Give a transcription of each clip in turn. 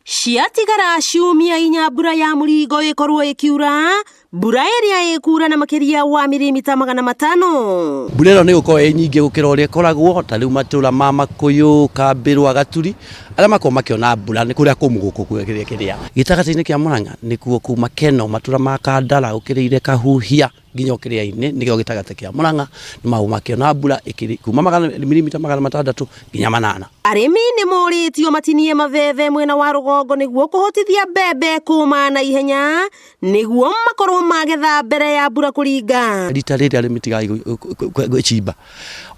Ciatigara ciumia inya mbura ya mũringo ĩkorwo ĩkiura, mbura ĩrĩa ĩkura na makĩria wa mirimita 500. Mbura ĩno nĩ ĩgũkorwo ĩ nyingĩ gũkĩra ũrĩa ĩkoragwo, ta rĩu matũra ma Makũyũ, Kambĩrwa, Gaturi, arĩa makoragwo makĩona mbura nĩ kũrĩa kũmũ gũkũ kĩrĩa kĩrĩa. Gĩtagatĩ-inĩ kĩa Murang'a nĩkuo kuma Keno, matũra ma Kandara ũkĩrĩire Kahuhia nginya ũkĩrĩa-inĩ nĩkĩo gĩtagatĩ kĩa Murang'a nĩ makoragwo makĩona mbura kuma mirimita 600 nginya 800. Arĩmi nĩ morĩtio matinie mabebe mwena wa rũgongo nĩguo kũhotithia mbembe kũma na ihenya nĩguo makorwo magetha mbere ya mbura kũringa. Rita rĩrĩ arĩmi tigai gwĩcimba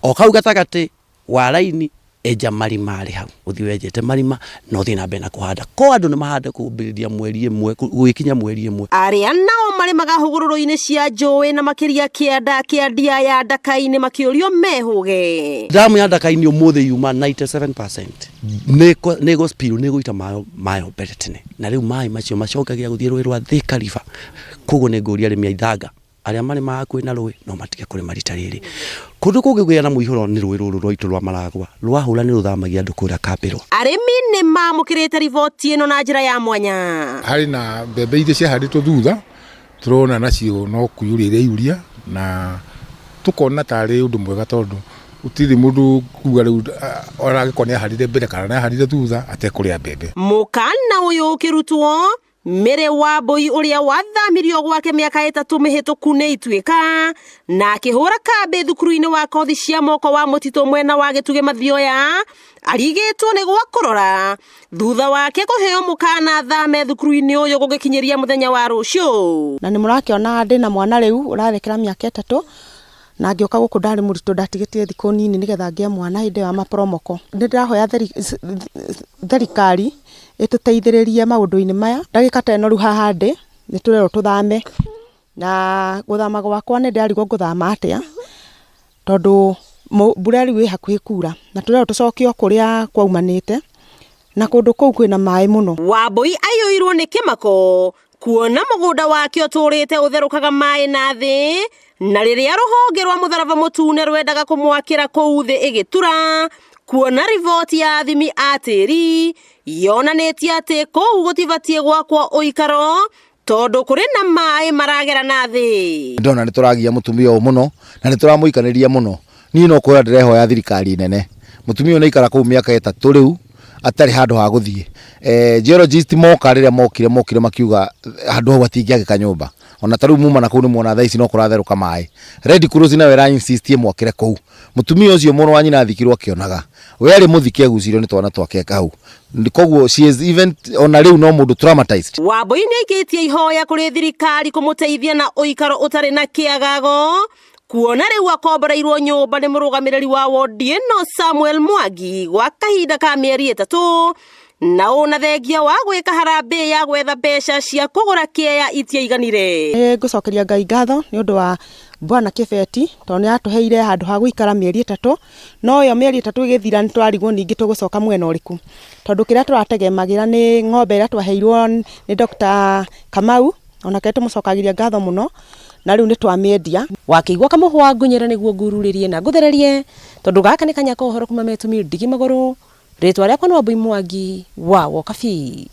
o kau gatagatĩ wa raini, enja marima arĩ hau, ũthiĩ wenjete marima na ũthiĩ na mbere na kũhanda. Ko andũ nĩ mahande kũambĩrĩria mweri ĩmwe gũgĩkinya mweri ĩmwe. Arĩa nao marĩmaga hũgũrũrũ-inĩ cia njũĩ na makĩria kĩanda kĩa ndia ya Ndaka-inĩ makĩũrio mehũge. Damu ya Ndaka-inĩ ũmũthĩ yuma 97% nĩ ĩgũ spill, nĩ ĩgũita mayo mbere tene, na rĩu maĩ macio macokagĩra gũthiĩ rũĩ rwa Thika River. Koguo nĩ ngũria arĩmi a Ithanga arĩa marĩmaga hakuhĩ na rũĩ no matige kũrĩma rita rĩrĩ. Kũndũ kũngĩgĩa na mũihũro nĩ rũĩ rũrũ rwaitũ rwa Maragwa, rwahũra nĩ rũthamagia andũ kũrĩa Kambĩrwa. Arĩmi nĩ mamũkĩrĩte riboti ĩno na njĩra ya mwanya. Harĩ na mbembe iria ciahandĩtwo thutha, tũrona nacio no kũiyũria iraiyũria na tũkona tarĩ ũndũ mwega tondũ gũtirĩ mũndũ kuga rĩu ona angĩkorwo nĩ ahandire mbere kana nĩ ahandire thutha atekũrĩa mbembe. Mũkana ũyũ ũkĩrutwo, Mary Wambui ũrĩa wathamirio gwake mĩaka 3 mĩhĩtũku nĩ Ituĩka na akĩhũra kambĩ thukuru-inĩ wa kothi cia moko wa mũtitũ mwena wa Gĩtugĩ Mathioya, arigĩtwo nĩ gwa kũrora thutha wake kũheo mũkana thame thukuru-inĩ ũyũ gũgĩkinyĩria mũthenya wa rũciũ. Na nĩ mũrakĩona ndĩna mwana rĩu ũrarekera mĩaka 3, na ngĩũka gũkũ ndarĩ mũritũ, ndatigĩtie thikũ nini nĩgetha ngĩe mwana hĩndĩ ĩyo ya mapromoko. Nĩ ndĩrahoya thirikari ĩtũteithĩrĩrie maũndũ-inĩ maya. Ndagĩka ta ĩno rĩu haha ndĩ nĩ tũrerwo tũthame, na gũthama gwakwa nĩ ndĩrarigwo ngũthama atĩa, tondũ mbura rĩu ĩ hakuhĩ kura, na tũrerwo tũcokio kũrĩa kwaumanĩte, na kũndũ kũu kwĩna maĩ mũno. Wambui aiyũirwo nĩ kĩmako kuona mũgũnda wake ũtũrĩte ũtherũkaga maĩ na thĩ, na rĩrĩa rũhonge rwa mũtharaba mũtune rwendaga kũmwakĩra kũu thĩ ĩgĩtura, kuona riboti ya athimi a tĩri yonanĩtie atĩ kũu gũtibatiĩ gwakwo ũikaro tondũ kũrĩ na maĩ maragera na thĩ. Ndona nĩ tũragia mũtumia ũyũ mũno na nĩ tũramũikanĩria mũno. Niĩ no kwĩra ndĩrehoya thirikari nene, mũtumia ũyũ nĩ aikara kũu mĩaka 3 rĩu atarĩ handũ ha gũthiĩ. Geologist moka rĩrĩa mokire, mokire makiuga handũ hau hatingĩakĩka nyũmba. Ona ta rĩu muma na kũu nĩ muona thaa ici no kũratherũka maĩ. Red Cross nayo ĩra insist ĩmwakĩre kũu. Mũtumia ũcio mũrũ wa nyina athikirwo akĩonaga. We arĩ mũthike agucĩirio nĩ twana twake hau. Koguo she is even ona rĩu no mũndũ traumatized. Wambui nĩ aikĩtie ihoya kũrĩ thirikari kũmũteithia na ũikaro ũtarĩ na kĩagago, kuona rĩu akomboreirwo nyũmba nĩ mũrũgamĩrĩri wa wodi ĩno Samuel Mwangi gwa kahinda ka mĩeri 3, na ũna thengia wa gwĩka harambee ya gwetha mbeca cia kũgũra kĩeya itiaiganire. Nĩ ngũcokeria Ngai ngatho nĩ ũndũ wa Bwana Kĩbeti tondũ nĩ atũheire handũ ha gũikara mĩeri 3, no ĩyo mĩeri 3 ĩgĩthira nĩ twarigwo ningĩ tũgũcoka mwena ũrĩkũ, tondũ kĩrĩa tũrategemagĩra nĩ ng'ombe ĩrĩa twaheirwo nĩ Dr. Kamau, onake tũmũcokagĩria ngatho mũno, na rĩu nĩ twamĩendia. Wakĩigua kamũhwa ngunyĩre nĩguo ngururĩrie na ngũthererie, tondũ gaka nĩ kanya ka ũhoro kuma Metumi Ndigi Magũrũ, rĩtwa rĩakwa nĩ Wambui Mwangi wa Wokabi.